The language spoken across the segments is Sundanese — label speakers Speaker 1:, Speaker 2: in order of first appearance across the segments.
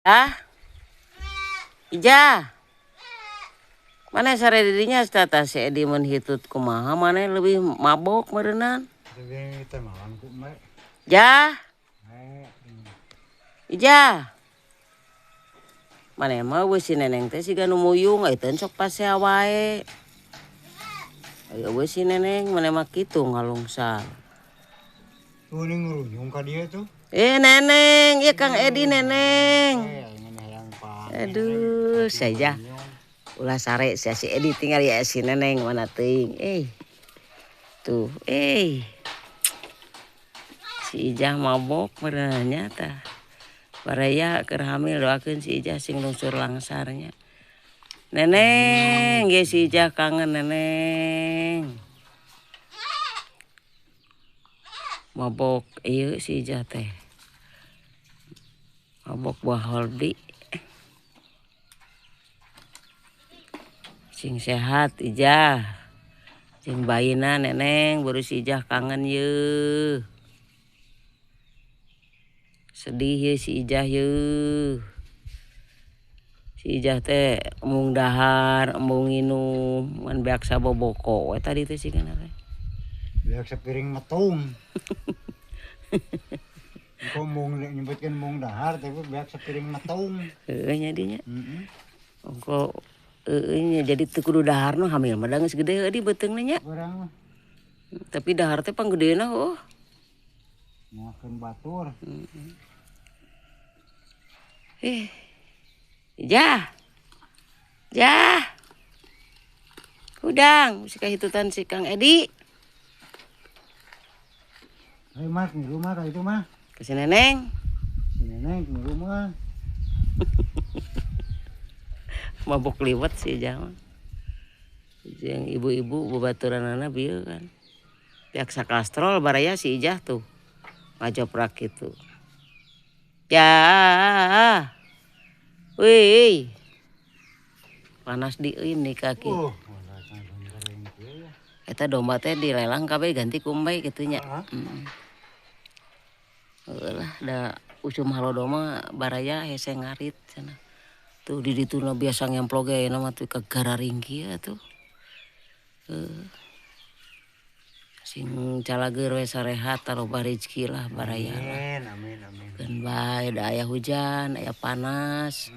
Speaker 1: Ah? Ijah. Mana sare dirinya tata si Edi mun hitut kumaha mana lebih mabok meureunnan. Jah. Ijah. Mana mah we si neneng teh siga nu muyung euteun sok pasea wae. Ayo we si neneng mana mah kitu ngalungsar.
Speaker 2: Tuh ning nguruyung ka dieu tuh.
Speaker 1: Eh neneng, ieu Kang Edi neneng. Aduh, saja. Ulah sare si Edi tinggal ya si neneng mana teuing. Tuh, Si Ijah mabok meureunnya tah. Baraya keur hamil doakeun si Ijah sing lungsur langsarnya. Neneng, ge si Ijah kangen neneng. Mabok ieu si Ijah teh. Mabok buah holdi. Sing sehat Ijah. Sing bayina neneng baru si Ijah kangen ye. Sedih ye si Ijah ye. Si Ijah teh embung dahar, embung nginum, ngan beak saboboko we tadi teh sigana teh.
Speaker 2: Beak sapiring metung. Engko embung nyebutkeun embung dahar tapi beak sapiring metung.
Speaker 1: Heueuh nya dinya. Heeh. Engko heueuh nya jadi teu kudu dahar nu hamil mah da geus gede heueuh di beuteungna nya.
Speaker 2: Urang mah.
Speaker 1: Tapi dahar teh panggedena heueuh.
Speaker 2: Ngakeun batur.
Speaker 1: Heeh. Ijah. Jah. Hudang si kahitutan si Kang Edi.
Speaker 2: Hei Mas, di rumah ka itu mah.
Speaker 1: Ke si Neneng.
Speaker 2: Si Neneng di rumah.
Speaker 1: Mabok liwet si Ijah mah. Jeung ibu-ibu babaturanana bieu kan. Pihak sakastrol baraya si Ijah tuh. Ngajoprak kitu. Ya. Wih. Panas di euy nih kaki. Eta domba teh dilelang kabeh ganti ku embe kitu nya. Heeh lah da usum halodo mah baraya hese ngarit cenah. Tuh di ditu na biasa ngemplog ge ayeuna mah tuh ka gararing kieu atuh. Heuh. Sing calageur we sarehat taloba rezeki lah baraya lah.
Speaker 2: Amin amin amin.
Speaker 1: Keun bae da aya hujan, aya panas,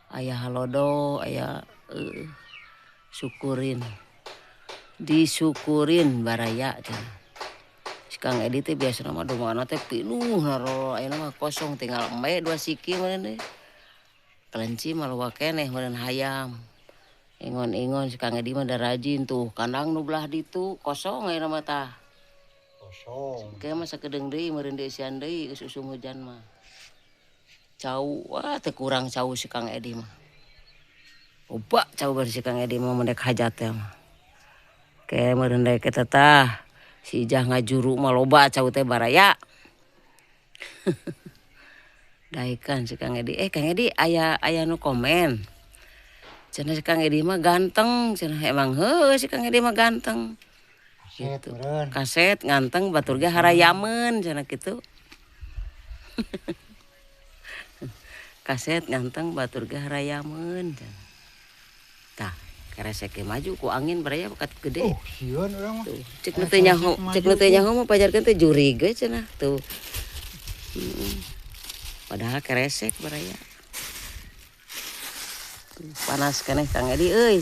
Speaker 1: aya halodo, aya syukurin. Disyukurin baraya cenah. Si Kang Edi teh biasana mah dombana teh pinuh naroro ayeuna mah kosong tinggal embe dua siki meureun deui. Kelenci mah loba keneh meureun hayam. Ingon-ingon si Kang Edi mah da rajin tuh kandang nu belah ditu kosong ayeuna mah tah.
Speaker 2: Kosong.
Speaker 1: Engke mah sakedeung deui meureun dieusian deui geus usum hujan mah. Cau wah teu kurang cau si Kang Edi mah. Loba cau bari si Kang Edi mah mun dek hajat teh mah. Ke meureun dek eta tah si Ijah ngajuru mah loba cau teh baraya. Daekan si Kang Edi. Kang Edi aya nu komen. Cenah si Kang Edi mah ganteng, cenah emang heueuh si Kang Edi mah ganteng.
Speaker 2: Kaset,
Speaker 1: Gitu.
Speaker 2: meureun.
Speaker 1: Kaset nganteng batur ge harayameun cenah kitu. Kaset nganteng batur ge harayameun cenah. Tah, keresek ge maju ku angin baraya bakat gede.
Speaker 2: Oh, sieun urang mah.
Speaker 1: Tuh, cek nu teu nyaho, cek nu teu nyaho mah pajarkeun teh jurig we cenah tuh. Padahal keresek baraya. Panas keneh Kang Edi euy.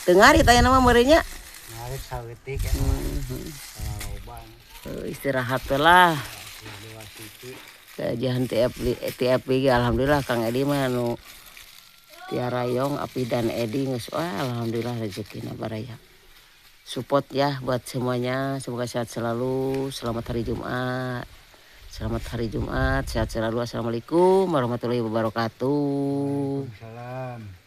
Speaker 1: Teu ngarit ayeuna mah meureun nya.
Speaker 2: Ngarit saeutik ya. Loba.
Speaker 1: Istirahat we lah.
Speaker 2: Dua siki.
Speaker 1: Kajian TFP ge alhamdulillah Kang Edi mah nu Tiara Yong, Api dan Edi geus wah alhamdulillah rezekina baraya. Support ya buat semuanya, semoga sehat selalu. Selamat hari Jumat. Selamat hari Jumat, sehat selalu. Assalamualaikum warahmatullahi wabarakatuh.
Speaker 2: Waalaikumsalam.